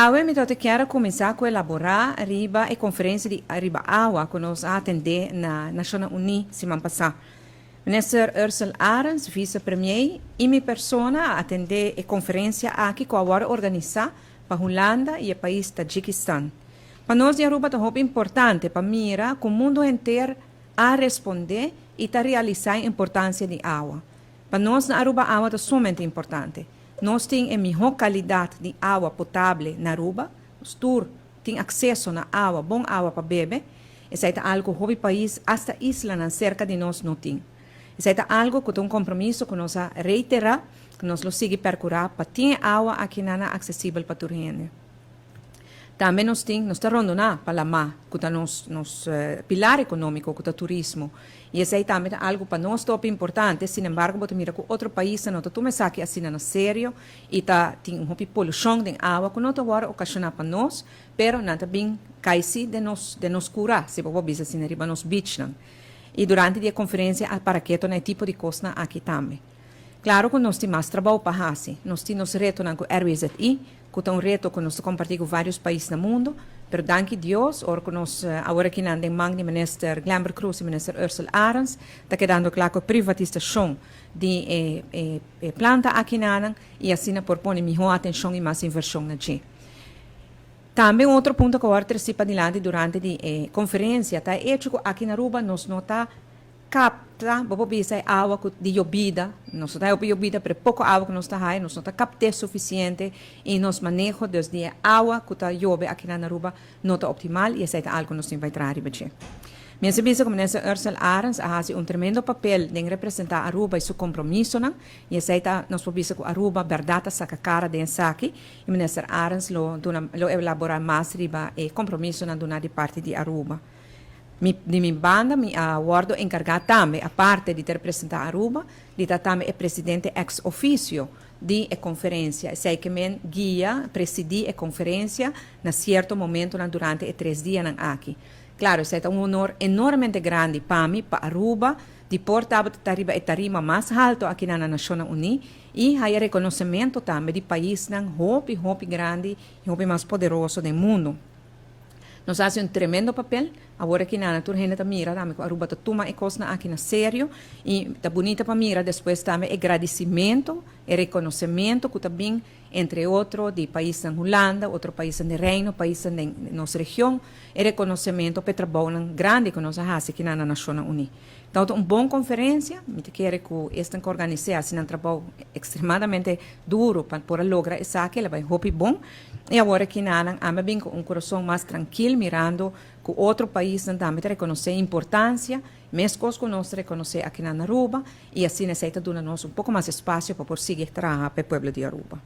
Awe mi tabata kier a kuminsá ku elaborá riba e konferensia di riba awa ku nos a atendé na Nashonnan Uní siman pasá. Minister Ursell Arends, Vice Premier, i mi persona a atendé e konferensia aki ku a wòrdu organisá pa Hulanda i e pais Tajikistan. Pa nos di Aruba ta hopi importante pa mira ku mundu henter a respondé i ta realisá e importansia di awa. Pa nos na Aruba awa ta sumamente importante. Nos tin e mihó kalidat di awa potable na Aruba. Nos tur tin akseso na awa, bon awa pa bebe. Esei ta algu ku hopi pais, asta islanan serka di nos no tin. Esei ta algu ku ta un kompromiso ku nos a reiterá ku nos lo sigui perkurá pa tin e awa akinan aksesibel pa tur hende. Tambe nos tin, nos ta rondoná pa lamá, ku ta nos nos pilar ekonómiko, ku ta turismo. I esei tambe ta algu pa nos topi importante. Sin embargo, bo ta mira ku otro paisnan no ta tuma esaki asina na serio i ta tin un hopi polushon den awa ku no ta wòrdu okashoná pa nos, pero nan ta bin kai si den nos den nos kurá, si bo por bisa asina, riba nos bichnan. I durante di e konferensia a para keto na e tipo di kosnan aki tambe. Klaro ku nos tin mas trabou pa hasi. Nos tin nos retonan ku RWZI, ku ta un reto ku nos ta kompartí ku vários pais na mundu. Pero danki Dios, ora ku nos awor akinan den man di Minister Glenbert Croes i Minister Ursell Arends, ta kedando kla ku e privatisashon di e e planta akinanan i asina por pone mihó atenshon i mas invershon na dje. Tambe un otro punto ku a wòrdu tresí padilanti durante di e konferensia ta e echo ku aki na Aruba nos no ta Kapta, bo por bisa e awa ku di yobida, nos no ta hopi yobida pero e poko awa ku nos ta haya nos no ta kapt'é sufisiente i nos maneho dus di e awa ku ta yobe akinan na Aruba no ta optimal i esei ta algu nos tin bai traha riba dje. Mi a sa bisa ku Minister Ursell Arends a hasi un tremendo papel den representá Aruba i su kompromisonan i esei ta nos por bisa ku Aruba bèrdat a saka kara den esaki i Minister Arends lo duna lo elaborá mas riba e kompromisonan duná di parti di Aruba. Mi, di mi banda mi a wordo encarga tambe, aparte di ta representa Aruba, di ta tambe e presidente ex officio di e conferencia. Esey ke men guia, presidi e conferencia na cierto momentonan durante e tres dianan aki. Claro, esey ta un honor enormemente grandi pa mi, pa Aruba, di por tabata ta riba e tarima mas halto akinan na Nacionnan Uní y haya reconocemento tambe di paisnan hopi, hopi grandi y hopi mas poderoso den mundo. Nos a hasi un tremendo papel. Awor aki nana tur hende ta mira tambe ku Aruba ta tuma e kosnan aki na serio i ta bunita pa mira despues tambe e gradisimentu, e rekonosementu ku ta bin entre otro di paisnan Hulanda, otro paisnan den Reino, paisnan den nos region, e rekonosementu pa e trabounan grandi ku nos a hasi aki na Nashonnan Uní. Tabata un bon konferensia, mi ta kere ku esnan ku organis'é hasi nan trabou ekstremadamente duru pa por a logra esaki, el a bai hopi bon. I awor aki nan a bin ku un kurason mas trankil mirando ku otro paisnan tambe ta rekonosé e importansia, meskos ku nos ta rekonosé aki nan na Aruba, i asina esei ta duna nos un poko mas espasio pa por sigui traha pa e pueblo di Aruba.